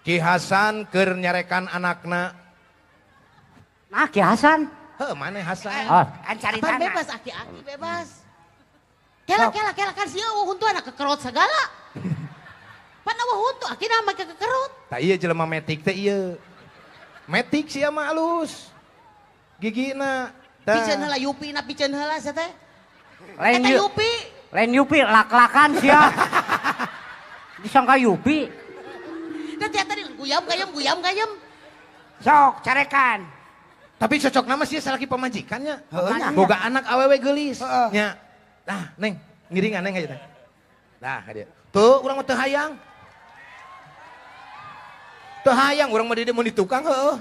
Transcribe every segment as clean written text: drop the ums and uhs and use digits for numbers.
Ki Hasan keur nyarekan anakna. Nah, Ki Hasan. Heuh, maneh Hasan? Oh, kan bebas aki-aki bebas. Kela kela kela kan sia eueuh huntu anak kekerot segala. Pan eueuh huntu akina mah kekerot. Tah ieu jelema metik teh ieu. Metik sia mah alus. Gigina. Piceun heula Yupi na piceun heula sia teh. Lain Yupi. Lain Yupi lak-lakan sia. Disangka Yupi. Da tiap tadi guyam gayem guyam gayem. Sok carekan. Tapi cocok nama sih salaki pamajikannya. Boga anak awewe geulis. Nya. Nah, Neng, ngiringan Neng aja teh. Nah, ka dieu. Tuh, urang mah teu hayang. Teu hayang urang mah di dieu mun di tukang heueuh.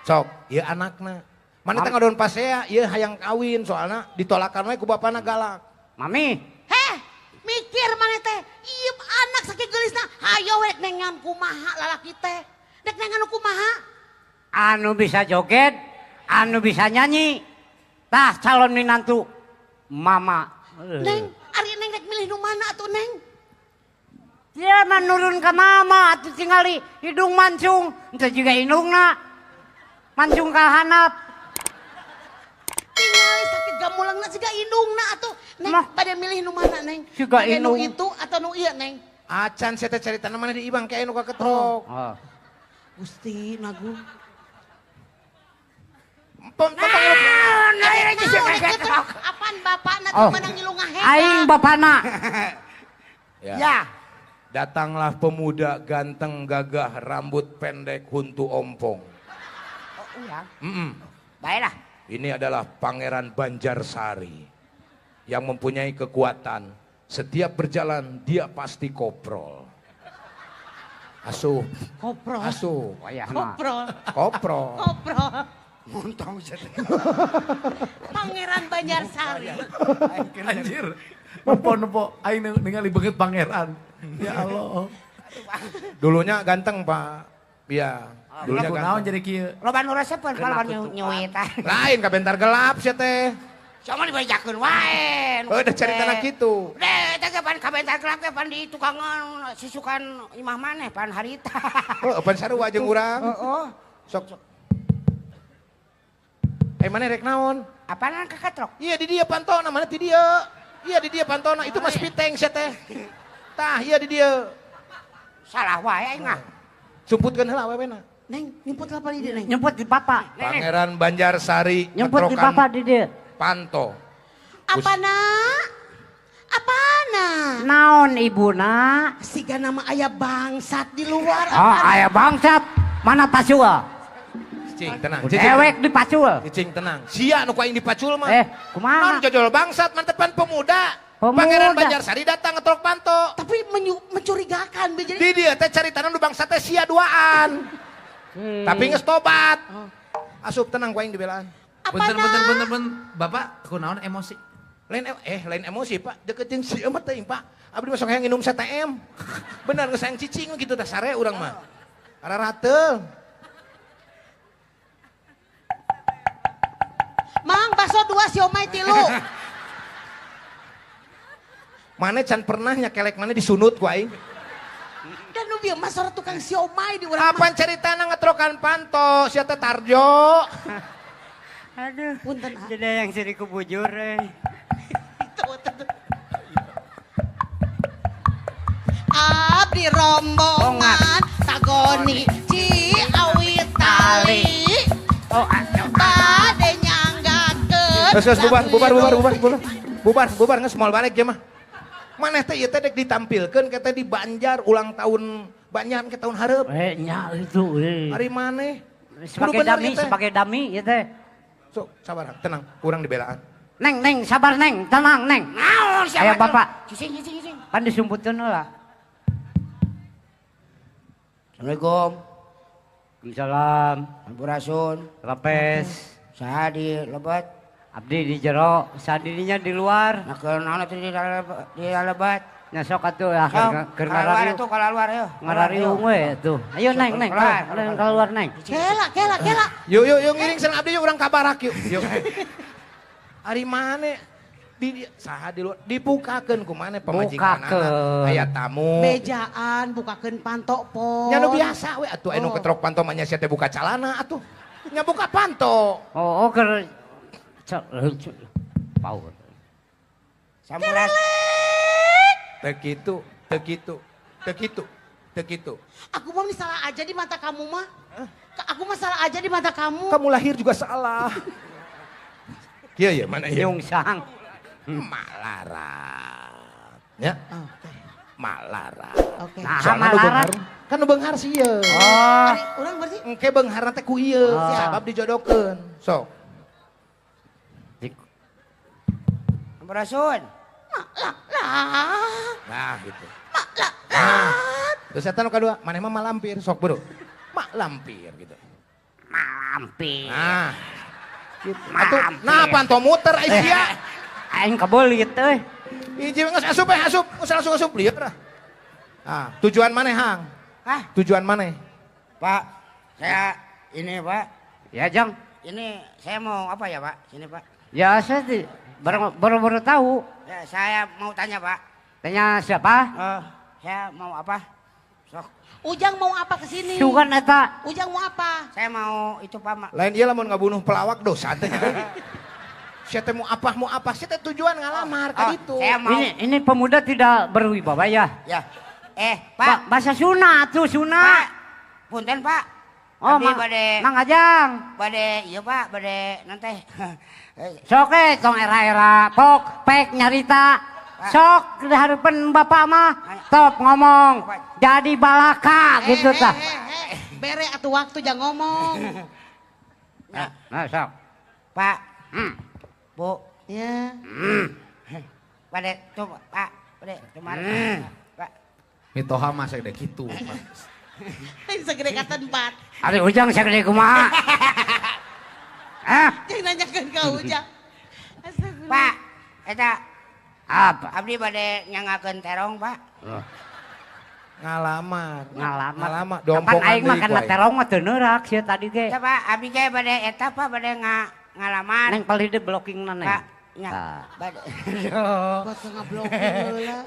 Sok, ieu anakna. Mana teh ngadon pasea, ieu hayang kawin soalna ditolakan we ku bapana galak. Mami. Heh, mikir maneh teh, ieu anak saking geulisna, hayo we nengan kumaha lalaki teh. Dek nengan kumaha? Anu bisa joget, anu bisa nyanyi. Tah calon minantu mama. Neng, ari Neng rek milih nu mana atuh Neng? Dia mah nurun ka mama atuh tingali hidung mancung, henteu juga indungna. Mancung ka handap. Tingali sakit gamulangna siga indungna atuh. Neng, pada milih nu mana Neng? Siga indung. Nu itu atau nu ieu Neng? Acan sia teh caritana mana di ibang ke anu kaketrok. Oh. Gusti nagu. Apaan bapakna teh menang ngilu ngahega? Aing bapana. Ya. Datanglah pemuda ganteng gagah rambut pendek huntu ompong. Oh iya. Baiklah. Ini adalah Pangeran Banjarsari yang mempunyai kekuatan. Setiap berjalan dia pasti koprol. Asuh. Koprol. Asuh. Koprol. Koprol. Koprol. Montong jadi. Pangeran Banjarsari. Anjir. Nempo-nempo aing ningali beungeut pangeran. Ya Allah. Dulunya ganteng, Pak. Iya. Dulunya ganteng. Jadi kieu. Loba nu resepeun kalau nyuwitan. Lain ka bentar gelap sia teh. Sama dibajakeun wae. Heuh, da caritana kitu. Deh, teh pan ka bentar gelap teh pan di tukangan susukan imah maneh pan harita. Heuh, pan sarua jeung urang. Heeh. Sok. Mana rek naon? Apaan kaketrok? Iya di dia pantona, mana di dia? Iya di dia pantona, itu mas piteng sia teh. Tah, iya di dia. Salah wae aing mah. Sumputkeun heula awewena. Neng, nyumput apa di dia, Neng? Nyumput di papa. Pangeran Banjarsari nyumput di papa di dia. Panto. Apa nak? Apa nak? Naon ibu nak? Siga nama ayah bangsat di luar. Oh, ayah bangsat. Mana pacul? Cicing tenang. Dewek dipacul. Cicing tenang. Sia nu ku aing dipacul mah. Kumaha? Non jojol bangsat mantepan pemuda. Pangeran Banjarsari datang ngetrok panto. Tapi mencurigakan. Jadi di dia teh caritana nu bangsat teh sia duaan. Tapi geus tobat. Asup tenang ku aing dibelaan. Bentar, bentar, bentar. Bapak kunaon emosi? Lain emosi, Pak. Deket jeung si mah teuing, Pak. Abdi mah sok hayang nginum CTM. Bener geus hayang cicing kitu teh sare urang mah. Ararateul. Mang baso 2 siomay 3. Mane can pernah nya kelek mane disunut ku aing. Dan nu bieu mah sora tukang siomay di urang. Apaan caritana ngetrokan panto sia teh Tarjo. Aduh, punten. Jadi yang siri ku bujur euy. Abdi rombongan tagoni Ciawi tali. Oh, bade nyanggakeun. Terus bubar bubar geus moal balik ge mah. Maneh teh ieu teh dek ditampilkeun ke teh di Banjar ulang tahun Banjar ke tahun hareup. Nya itu euy. Ari maneh sebagai dami ieu teh. Sok sabar tenang, kurang dibelaan. Neng, Neng, sabar Neng, tenang Neng. Naon siapa? Ayo bapak. Cicing, cicing, cicing. Pan disumputkeun heula. Assalamualaikum. Waalaikumsalam. Sampurasun. Rampes. Saha di lebet? Abdi di jero, sadirinya di luar. Nah, keur naon atuh di lebet? Nya sok atuh ya keur ngarariung atuh keluar ayo. Ngarariung we tuh. Ayo Neng, Neng, keluar Neng. Kela, kela, kela. Yuk, yuk, yuk ngiring sareng abdi yuk urang ka barak yuk. Yuk. Ari mane Di saha di luar dibukakeun ku maneh pamajikanana. Aya tamu. Bejaan bukakeun panto po. Nya nu biasa we atuh anu ketrok panto mah nya sia teh buka calana atuh. Nya buka panto. Oh, keur power. Sampuras. Teu kitu, teu kitu, teu kitu, teu kitu. Aku mah salah aja di mata kamu mah. Aku mah salah aja di mata kamu. Kamu lahir juga salah. Iya ya mana ya? Nyungsang. Malarat. Ya. Oke. Malarat. Oke. Nah, soalnya nu malarat. beunghar, kan nu beunghar sih ieu. Oh. Ari urang berarti engke beungharna teh ku ieu, Oh. sabab dijodohkeun. Sok. Sampurasun. Nah, gitu. Nah. Terus eta nu kadua, maneh mah malampir, sok bro. Mak lampir gitu. Malampir. Nah. Gitu. Atuh, nah panto muter ai sia. Aing kebelit euy. Hiji geus asup eh asup, geus langsung asup lieur lah. Ah, tujuan maneh Hang? Hah? Tujuan maneh? Pak, saya ini Pak. Ya, Jang. Ini saya mau apa ya Pak? Sini Pak. Ya, saya baru-baru tahu. Ya, saya mau tanya Pak. Tanya siapa? Saya mau apa? Sok. Ujang mau apa ke sini? Sugan eta. Ujang mau apa? Saya mau itu Pak. Lain ieu lamun ngabunuh pelawak dosa teh. Sia teh mau apa? Sia teh tujuan ngalamar ka ditu. Saya mau. Ini pemuda tidak berwibawa ya? Ya. Pak, bahasa Sunda tuh Sunda. Pak. Punten Pak. Oh, Abi bade Mang Ajang. Bade ieu Pak, bade nanti. Sok tong era-era pok pek nyarita. Sok di hareupeun bapak mah top ngomong. Jadi balaka gitu tah. Bere atuh waktu jangan ngomong. Nah, sok. Pak. Bu. Ya. Bade tuh Pak, bade kemana? Pak. Mitoha mah sagede kitu. Segede ka tempat. Ari Ujang segede kumaha? Hah? Jangan nanyakeun ka Ujang. Pak, eta apa? Abdi bade nyangakeun terong, Pak. Ngalamar. Ngalamar. Kapan aing mah kana terong mah teu neurak sia tadi ge. Tah Pak, abdi ge bade eta Pak bade ngalamar. Neng palih de blockingna neng. Pak, nya. Bade. Bade ngablocking heula.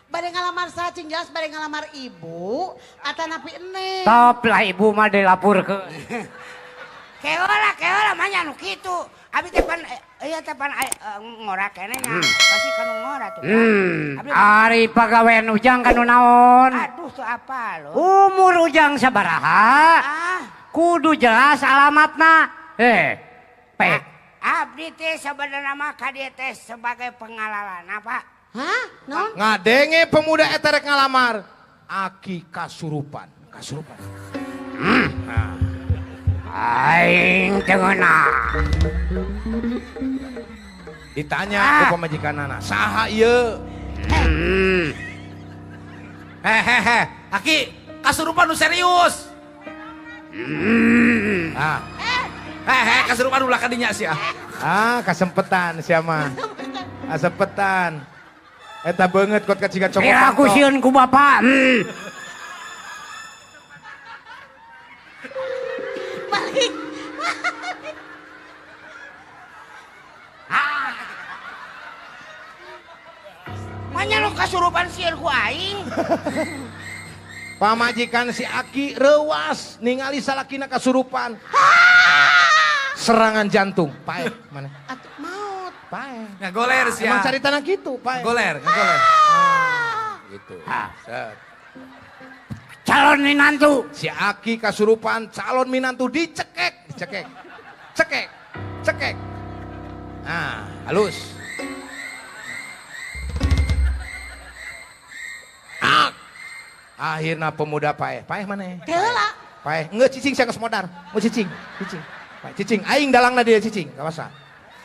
Bade ngalamar saha cing jelas bade ngalamar ibu atanapi eneng. Top lah ibu mah dilapurkeun. Keola mah nya nu kitu. Abi teh pan ieu teh pan ngora keneh nya. Pasti kanu ngora tuh. Ari pagawean Ujang kanu naon? Aduh tuh apa lo? Umur Ujang sabaraha? Kudu jelas alamatna. Pek. Abdi teh sebenarnya mah ka dieu teh sebagai pengalalana, Pak. Hah? Non? Ngadenge pemuda eta rek ngalamar. Aki kasurupan, kasurupan. Nah. Aing teu ngeunah. Ditanya ku pamajikanana, saha ieu? Hehehe, Aki kasurupan nu serius. Ah. Hehe, kasurupan ulah ka dinya sia. Ah, kasempetan sia mah. Kasempetan. Eta beungeut kot kaciga cokot. Ya aku sieun ku bapak. Balik. Manya lu kasurupan sieun ku aing. Pamajikan si Aki reuas ningali salakina kasurupan. Serangan jantung. Paeh mana? Atuh maut. Paeh. Ngagoler sia. Emang caritana kitu, paeh. Ngagoler, ngagoler. Gitu. Set. Calon minantu. Si Aki kasurupan calon minantu dicekek, dicekek. Cekek, cekek. Nah, halus. Akhirnya pemuda paeh. Paeh mana? Heula. Paeh. Nggak cicing saya modar. Mau cicing, cicing. Paeh cicing aing dalangna dia cicing, kawasa.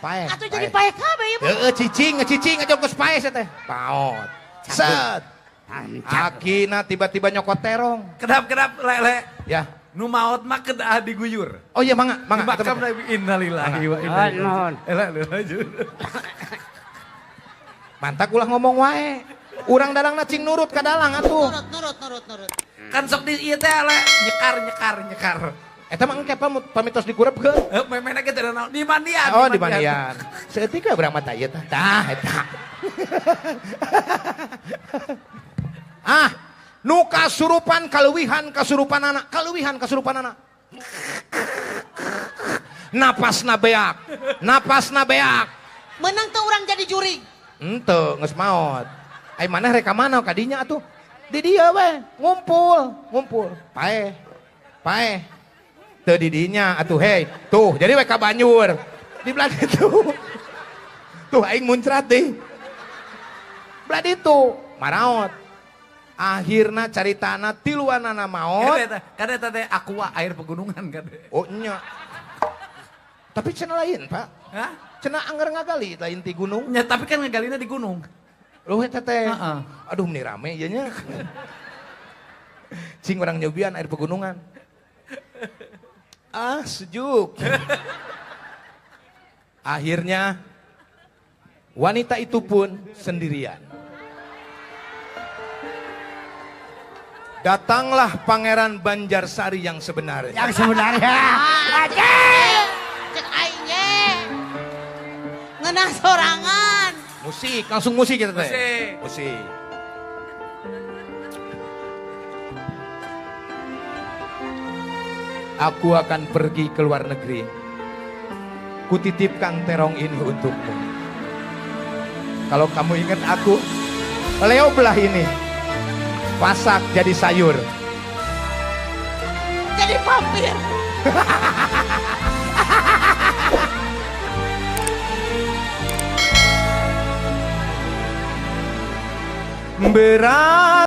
Paeh. Atuh jadi paeh kabeh ieu. Heeh, cicing, ngecicing aja geus paeh sia teh. Paot. Set. Akina tiba-tiba nyokot terong. Kedap-kedap lele. Ya. Nu maot mah kedah diguyur. Oh iya mangga, mangga. Makam innalillahi wa inna ilaihi raji'un. Eleh lanjut. Mantak ulah ngomong wae. Urang dalangna cing nurut ka dalang atuh. Nurut, nurut, nurut, nurut. Kan sok di ieu teh le nyekar, nyekar, nyekar. Eta mah engke pamitos dikurepkeun. Heuh, memena ge teu naon di mandian. Oh, di mandian. Saeutik we urang mah tah ieu tah. Tah eta. Ah, nu kasurupan kaleuwihan kasurupan anak, kaleuwihan kasurupan anak. Napasna beak, napasna beak. Menang teu urang jadi jurig. Henteu, geus maot. Ai maneh rek ka mana kadinya atuh? Di dieu we, ngumpul, ngumpul. Paeh. Paeh. Teu di dinya atuh hei. Tuh, jadi we ka banjur. Di belah ditu. Tuh aing muncrat deui. Belah ditu, maraot. Akhirna caritana tiluanana maot. Kada eta teh aqua air pegunungan kade. Oh nya. Tapi cenah lain, Pak. Hah? Cenah angger ngagali lain ti gunung. Ya, tapi kan ngagalina di gunung. Loh eta teh. Aduh meni rame ieu nya. Cing urang nyobian air pegunungan. Ah, sejuk. Akhirnya wanita itu pun sendirian. Datanglah Pangeran Banjarsari yang sebenarnya. Yang sebenarnya. Cek aing ge. Ngeunah sorangan. Musik, langsung musik kita teh. Musik. Musik. Aku akan pergi ke luar negeri. Kutitipkan terong ini untukmu. Kalau kamu ingat aku, Leo belah ini. Pasak jadi sayur. Jadi vampir. Berat.